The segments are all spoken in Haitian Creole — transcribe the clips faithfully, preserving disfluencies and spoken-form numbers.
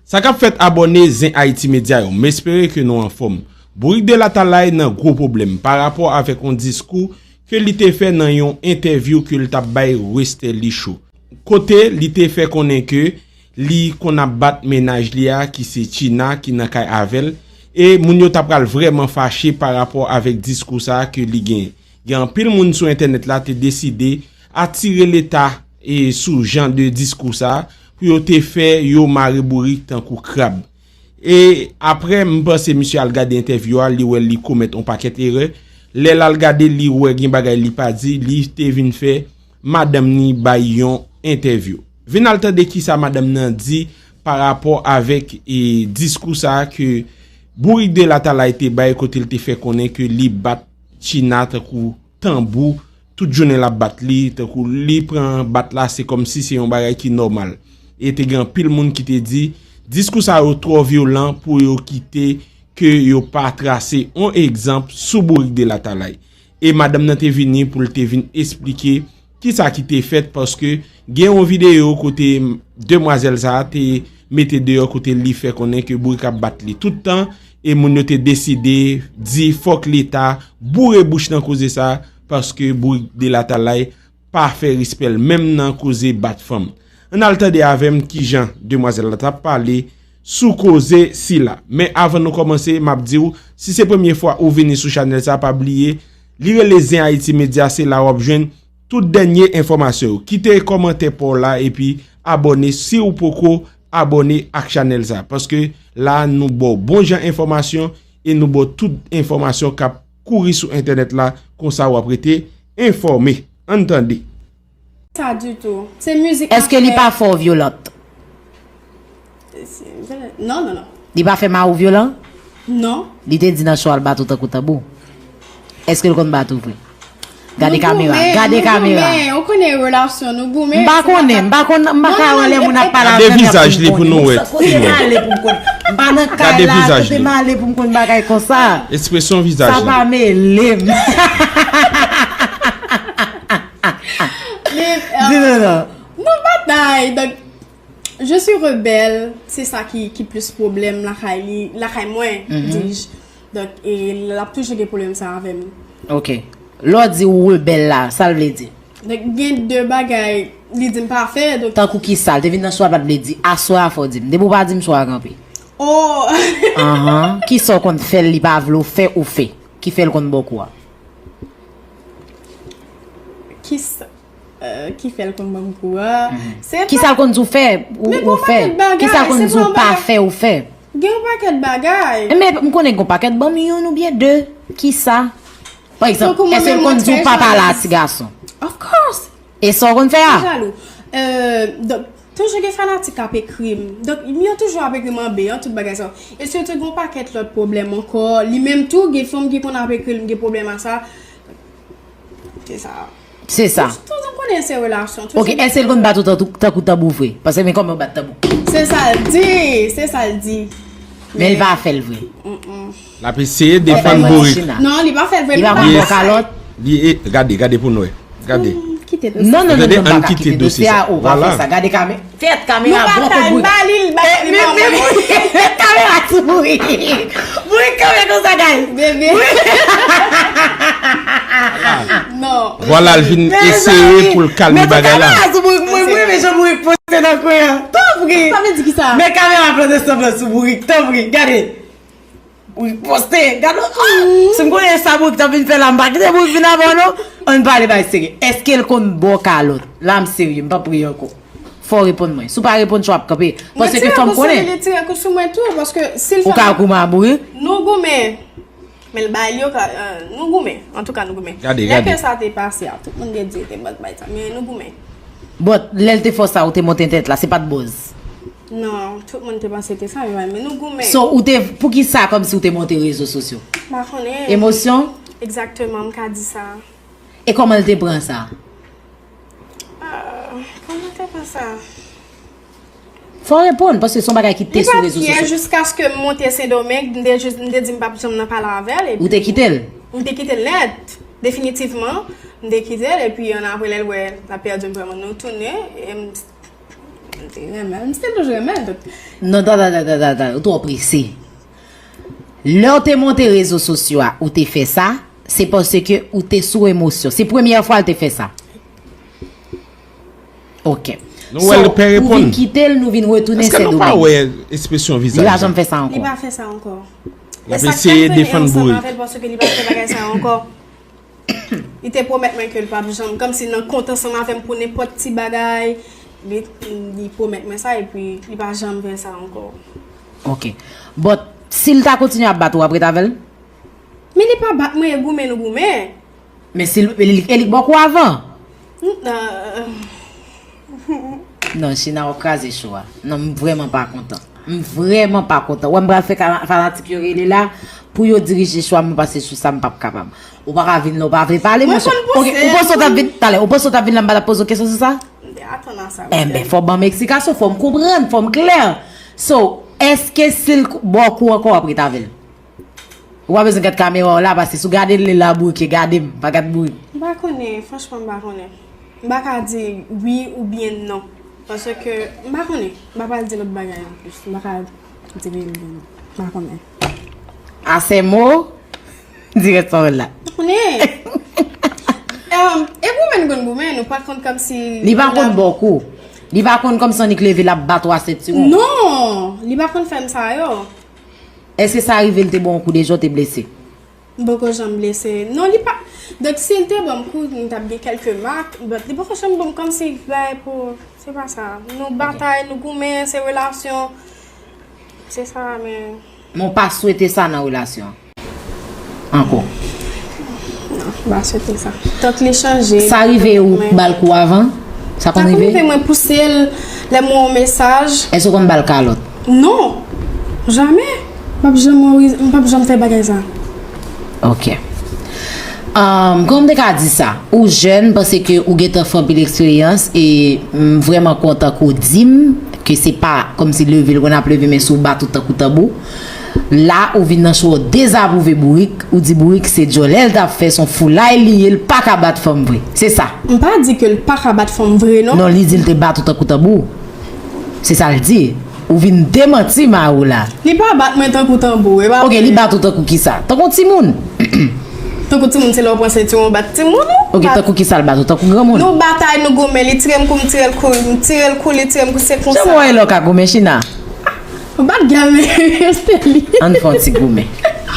Sa k ap fèt abòne Zen Ayiti Medya yo, m espere ke nou anfòm. Bourik de Latalay nan gwo pwoblèm pa rapò avèk yon diskou ke li te fè nan yon entèvyou ke l t ap bay Westerlie Show. Kote li te fè konnen ke li konn ap bat mennaj li a ki se China ki nan kay avè l, e moun yo ta pral vrèman fache pa rapò avèk diskou sa a ke li genyen. Gen anpil moun sou entènèt la te deside atire leta e sou jan de diskou sa a pou yo te fè yo mare bourik tankou krab. E apre, m panse misye al gade entèvyou a, li wè li komèt yon pakèt erè. Lè l al gade, li wè gen bagay li pa di, li te vin fè madanm ni bay yon entèvyou. Vin al tande kisa madanm nan di pa rapò avèk e diskou sa a ke Bourik de Latalay te bay, kote l te fè konnen ke li bat China tankou tanbou, tout jounen l ap bat li, tankou li pran bat la, se kòmsi se yon bagay ki nòmal. E te gen anpil moun ki te di, diskou sa yo twò vyolan pou yo kite ke yo pa trase yon egzanp sou Bourik de Latalay. E madanm nan te vini pou l te vin esplike kisa ki te fèt, paske gen yon videyo kote demwazèl sa a te mete deyò, kote li fè konnen ke Bourik ap bat li tout tan, e moun yo te deside di fòk leta boure bouch nan koze sa a, paske Bourik de Latalay pa fè respè l menm nan koze bat fanm. Ann al tande avè m kijan demwazèl la t ap pale sou koze sila. Men avan nou kòmanse, m ap di w, si se premye fwa ou vini sou chanèl sa, pa bliye, li rele Zen Ayiti Medya, se la w ap jwenn tout dènye enfòmasyon yo. Kite kòmantè pa w la epi abòne si w poko abòne ak chanèl sa, paske la nou ba w bon jan enfòmasyon e nou ba w tout enfòmasyon k ap kouri sou entènèt la, konsa w ap rete enfòme. Ann tande. Sa ditou. Se mizik. Èske li pa fè w vyolan? Non, non, non. Li pa fè mari w vyolan? Non. Li te di nan cho a l bat ou tankou tanbou. Èske l konn bat ou vre? Gade kamera, gade kamera. Ou konnen relasyon nou goumen. M pa konnen, m pa konn, m pa ka wè lè moun ap pale avè m. Gade vizaj li pou nou wè. Kote m ale pou m konn? M pa nan kay la, kote m ale pou m konn bagay konsa? Ekspresyon vizaj li. Sa pa mele m. Di non non. Nou batay, donk, je suis rebelle, se sa ki, ki plis pwoblèm lakay li, lakay mwen, dis-je. Donk, e l ap toujou gen pwoblèm sa avè m. Ok. Lè w di ou rebèl la, sa l vle di? Donk, gen de bagay li di m pa fè, donk. Tankou kisa? L te vin nan cho a, l pa t vle di. Aswè a, fò w di m. Depi w pa di m, cho a kanpe. Oh! Anhan. Kisa w konn fè l, li pa vle w fè, ou fè? Ki fè l konn ba w kou a? Kisa? Ki fè l konn ban m kou a. Se pa. Kisa l konn di w fè, ou fè? Kisa l konn di w pa fè, ou fè? Gen yon pakèt bagay. Men m konnen gen yon pakèt, ban m youn oubyen de. Kisa? Pa egzanp, èske l konn di w pa pale a ti gason? Of course. E sa w konn fè a? Jalou. Donk, toujou gen fanatik k ap ekri m. Donk, yo toujou ap ekri m anben, an tout bagay sa. E sitou gen yon pakèt lòt pwoblèm ankò. Li menm tou, gen fanm ki konn ap ekri l, m gen pwoblèm a sa. Se sa. Se sa. Toujou konnen se relasyon. Ok, èske l konn bat ou tankou tanbou vre? Paske men kòman yo bat tanbou. Se sa l di, se sa l di. Men l pa fè l vre. L ap eseye defann bourik. Non, li pa fè l vre. Li pa konn bò kalòt. Li e, gade, gade pou n wè. Gade. Non, non, non, non, pa ka kite dosye a. Ou pa fè sa. Gade kamera. Tèt kamera bon pou bourik. Ba li, ba li, ba li. Tèt kamera sou bourik. Bourik kanpe konsa, guys. Bebe. Non. Vwala, l vin eseye pou l kalme bagay la. Met kamera sou bourik, mwen, mwen, men jan bourik poste nan kwen an. Tanpri. Sa vle di kisa? Met kamera plante sanblan sou bourik, tanpri. Gade. Bourik poste. Gade, oh, si m konnen sa bourik t ap vin fè la, m pa kite bourik vin avè w non. Ann pale bay serye. Èske l konn ba w kalòt? La m serye, m p ap ri ankò. Fò w reponn mwen. Si w pa reponn, cho ap kanpe. Paske fanm konnen. Li tire kou sou mwen tou, paske si l fè. Ou ka kouman a bourik? Nou goumen. Men l ba li yo ka, nou goumen. Antouka, nou goumen. Gade, gade. Lè ke sa te pase a, tout moun te di te bòz bay sa. Men nou goumen. But, lè l te fè w sa, ou te monte nan tèt la, se pa t bòz. Non, tout moun te panse te sa, men nou goumen. So, ou te, poukisa kòmsi ou te monte rezo sosyo? M pa konnen. Emosyon? Egzakteman, m ka di sa. E kòman l te pran sa? Ah, kòman l te pran sa? Fò w reponn, paske se yon bagay ki te sou rezo sosyo. Li pa t byen jiskaske m monte Sendomeng, m te jis, m te di m p ap janm nan pale avè l, epi. Ou te kite l? M te kite l nèt, definitivman. M te kite l, epi annapre lè l wè l ap pèdi m, vrèman, nou tounen, e m M te renmen l, m still toujou renmen l, donk. Non, ta, ta, ta, ta, ta, ta, ou twò prese. Lè w te monte rezo sosyo a, ou te fè sa, se paske ou te sou emosyon. Se premyè fwa l te fè sa. Ok. Nou wè l pè reponn. So, ou vin kite l, nou vin retounen sèt domèn. Èske nou pa wè ekspresyon vizaj li? Li pa janm fè sa ankò. Li pa fè sa ankò. L ap eseye defann bourik. E sa k fè m rele ansanm avè l, paske li pa fè bagay sa ankò. Li te pwomèt mwen ke l p ap janm, kòmsi nan kont ansanm avè m pou nenpòt ti bagay, li, li pwomèt mwen sa, epi li pa janm fè sa ankò. Ok. But, si l ta kontinye ap bat ou, w ap ret avè l? Men li pa bat mwen, e goumen nou goumen. Men si l, e li, e li k bò kou avan? N-, euh, Non, China, w ap kraze cho a. Non, m vrèman pa kontan. M vrèman pa kontan. Wè, m pral fè ka-, fanatik yo rele la pou yo dirije cho a, mwen, paske sou sa, m p ap kapab. Ou pa ka vin la, ou pa vle pale, monchè. Mwen konn panse. Ok, ou panse w t ap vin, talè, ou panse w t ap vin la, m pa t ap poze w kesyon sou sa? M te atann a sa, wi. Enben, fò w ban m eksplikasyon, fò m konprann, fò m klè. So, èske si l k-, bò kou ankò, w ap ret avè l? Ou pa bezwen gad kamera w la, paske si w gade l, li la bourik, gade m, pa gad bourik. M pa konnen, franchman, m pa konnen. M pa ka di wi oubyen non. Paske, m pa konnen. M pa pral di lòt bagay anplis. M pa ka di wi oubyen non. M pa konnen. A ces mots, di rès pawòl la. M pa konnen. Em, e goumen nou konn goumen, nou pa konn kòmsi. Li pa konn bò kou. Li pa konn kòmsi annik leve l ap bat ou a sentiwon. Non, li pa konn fè m sa yo. Èske sa rive l te ba w yon kou de je, w te blese? M poko janm blese. Non, li pa. Donk, si l te ban m kou, m t ap gen kèlke mak, but li poko janm ban m kòmsi bay pou. Se pa sa. Nou batay, nou goumen, se relasyon. Se sa, men. Men w pa swete sa nan relasyon an? Ankò. Non, m pa swete sa. Tank li chanje. Sa rive ou ba l kou avan? Sa konn rive? Sa konn rive mwen pouse l lè m wè yon mesaj. Èske w konn ba l kalòt? Non. Jamè. M p ap janm, m p ap janm fè bagay sa. Ok. Um, kòman m te ka di sa? Ou jèn, m panse ke ou gentan fè anpil eksperyans e m vrèman kontan ke w di m ke se pa kòmsi leve l konn ap leve men si w bat ou tankou tanbou. La, ou vin nan cho w dezapwouve Bourik, ou di Bourik se djòlè l t ap fè, se yon foulay li ye, l pa ka bat fanm vre. Se sa. M pa di ke l pa ka bat fanm vre, non. Non, li di l te bat ou tankou tanbou. Se sa l di. Ou vin demanti mari w la. Li pa bat mwen tankou tanbou, e pa vre. Ok, li bat ou tankou kisa? Tankou timoun. Tankou timoun, se lè w pran sentiwon w bat timoun ou? Ok, tankou kisa l bat ou? Tankou granmoun? Nou batay, nou goumen, li tire m kou, m tire l kou, m tire l kou, li tire m kou, se konsa. Jan mwen wè lè w ka goumen, China. Ou bat gyal, men, Esteli. Ann fè yon ti goumen.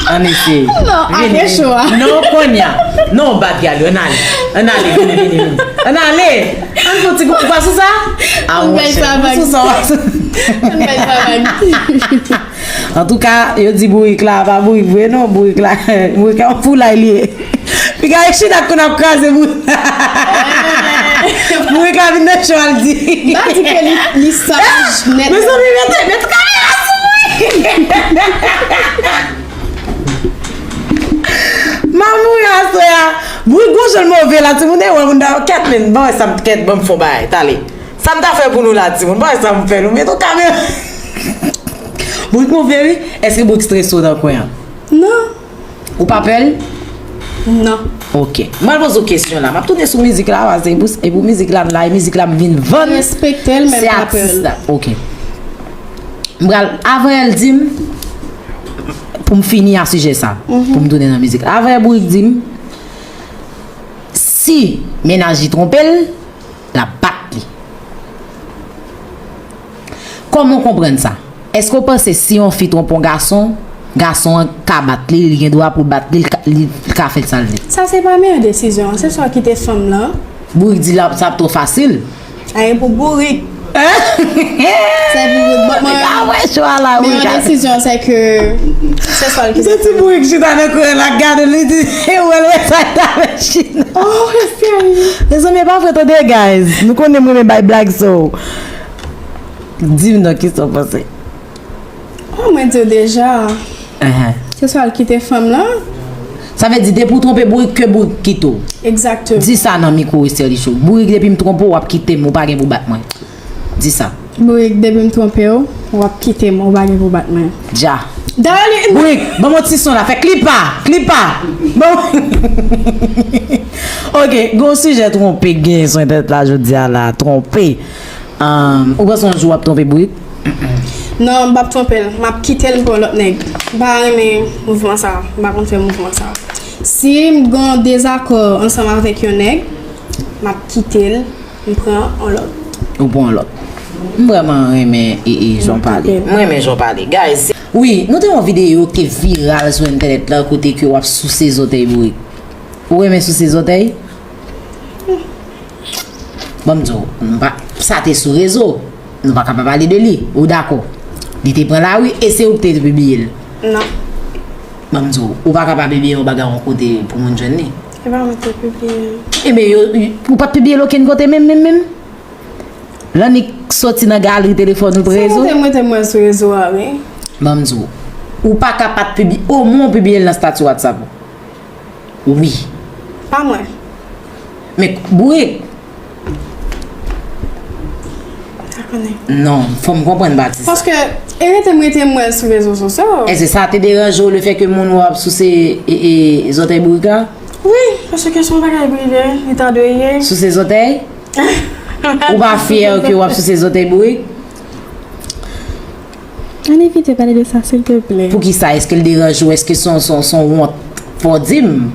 Ann eseye. Non, apre cho a. Non, kounye a. Non, bat gyal yo, ann ale. Ann ale, vini, vini, vini. Ann ale. Ann fè yon ti goumen. Ou pa sou sa? A, monchè, ou sou sa, ou pa sou sa. Ann bay sa vag. Antouka, yo di bourik la, pa bourik vre non, bourik la, bourik la, yon foulay li ye. Piga e China konn ap kraze bourik. Bourik la vin nan cho a, l di. M pa di ke li, li saj nèt. Mezanmi, mete, mete kamera sou mwen. M ap mouri aswè a. Bourik gon jan l move la, timoun, e wè moun ta, kèt, men, ban wè sa m, kèt, ban m fè yon bagay, talè. Sa m ta fè pou nou la, timoun? Ban wè sa m fè nou. Mete yon kamera. Bourik move, wi. Èske Bourik strese w nan kwen an? Non. Ou pa pè l? Non. Ok. Mwen poze w kesyon la. M ap tounen sou mizik la, paske e pou, e pou mizik la m la, e mizik la m vin vann. Respekte l, men m pa pè l. Se atis la. Ok. M pral, avan èl di m, pou m fini a sijè sa, pou m tounen nan mizik la. Avan èl Bourik di m, si mennaj li twonpe l, l ap bat li. Kòman w konprann sa? Èske w panse si yon fi twonpe yon gason, gason an ka bat li, li gen dwa pou bat li, li ka, li, li ka fè l sa l vle? Sa se pa meyè desizyon an, se sa w kite fanm lan. Bourik di la, sa ap twò fasil. A, e pou Bourik. Hein? Se pou Bourik, but mwen, meyè desizyon an, se ke se sa l kite fanm lan. M santi Bourik chita nan kwen l ap gade l, li di, e wè l wè sa l ta fè China. Oh, serye? Mezanmi, e pa vre, tande, guys. Nou konnen m renmen bay blag, so. Di m non, kisa w panse? Oh, mwen di w deja. Enhen. Se swa l kite fanm lan. Sa vle di, depi w twonpe Bourik, ke Bourik kite w. Egzakteman. Di sa nan mikwo Esther Licho. Bourik, depi m twonpe w, w ap kite m, ou pa gen pou bat mwen. Di sa. Bourik, depi m twonpe w, w ap kite m, ou pa gen pou bat mwen. Dja. Dayè, Bourik, ban m yon ti son la, fè klipa, klipa. Bon. Ok, gon sijè twonpe k genyen sou entènèt la jodi a la, twonpe. Ahn, ou panse yon jou w ap twonpe Bourik? Non, m p ap twonpe l. M ap kite l pou yon lòt nèg. M pa renmen mouvman sa. M pa konn fè mouvman sa. Si m gen yon dezakò ansanm avèk yon nèg, m ap kite l, m pran yon lòt. Ou pran yon lòt. M vrèman renmen e, e, jan w pale. M renmen jan w pale. Guys, wi, nou te wè yon videyo ki te viral sou entènèt la kote ke w ap souse zòtèy Bourik. Ou renmen souse zòtèy? Ban m di w, m pa, sa te sou rezo. Nou pa ka pa pale de li. Ou dakò? Li te pran lari e se ou ki te pibliye l. Non. Ban m di w, ou pa ka pa pibliye yon bagay yon kote pou moun jwenn li. E pa mwen ki te pibliye l. Ebyen, yo, ou pa t pibliye l okenn kote menm, menm, menm? L annik soti nan galri telefòn ou pou Se rezo? Mwen te mwen te mwen sou rezo a, wi. Ban m di w, ou pa ka pa t pibliye, omwen w pibliye l nan stati WhatsApp ou. Wi. Pa mwen. Men Bourik. Pa konnen. Non, fò m konprann pati sa. Paske, e rete mwen te mwen sou rezo sosyo. Èske sa te deranje w lefètke moun w ap souse e, e, zòtèy Bourik la? Wi, paske se yon bagay prive, li ta dwe ye. Souse zòtèy? Ou pa fyè ke w ap souse zòtèy Bourik? Ann evite pale de sa, silteplè. Poukisa? Èske l deranje w? Èske se yon, se yon, se yon wont? Fò w di m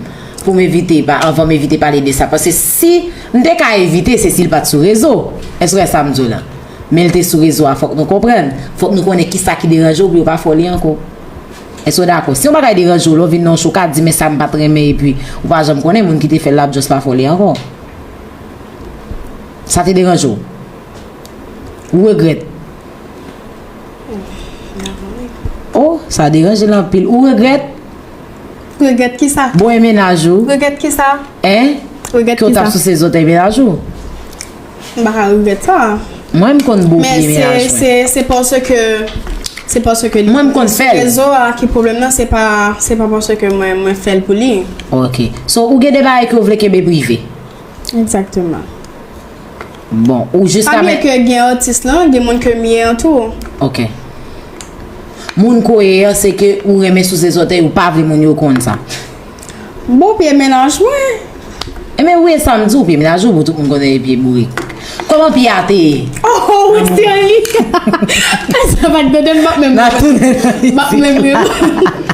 pou m evite, pa, anvan m evite pale de sa. Paske si m te ka evite, se si l pa t sou rezo. Èske w wè sa m di w la? Men l te sou rezo a, fòk nou konprann. Fòk nou konnen kisa ki deranje w pou yo pa fè w li ankò. Èske w dakò? Si yon bagay deranje w, lè w vin nan yon show, w ka di, men sa m pa t renmen, epi ou pa janm konnen, moun ki te fè l la ap just pa fè w li ankò. Sa te deranje w? Ou regrèt? Oh, sa deranje l anpil. Ou regrèt? Regrèt kisa? Bon, e mennaj ou? Regrèt kisa? Hein? Regrèt Ke w t ap kisa? Souse zòtèy mennaj ou? M pa ka regrèt sa. Mwen, m konn bouke Men se mennaj mwen. se se paske se paske Mwen, m konn fè l. Rezo a ki pwoblèm nan, se pa se pa paske mwen mwen fè l pou li. Ok. So, ou gen de bagay ke w vle kenbe prive? Egzakteman. Bon, ou jiska Pa byen ke gen atis lan, gen moun ke m ye an tou. Ok. Moun koye an, se ke ou renmen souse zòtèy, ou pa vle moun yo konn sa. Bon, pye mennaj mwen. Enben, wi, e sa m di w, pye mennaj ou, pou tout moun konnen e pye bourik. Kòman pye a te ye? Oh, oh, wi, Sterling. Sa pa t tande m, m ap menm. N a tounen nan M ap menm reponn.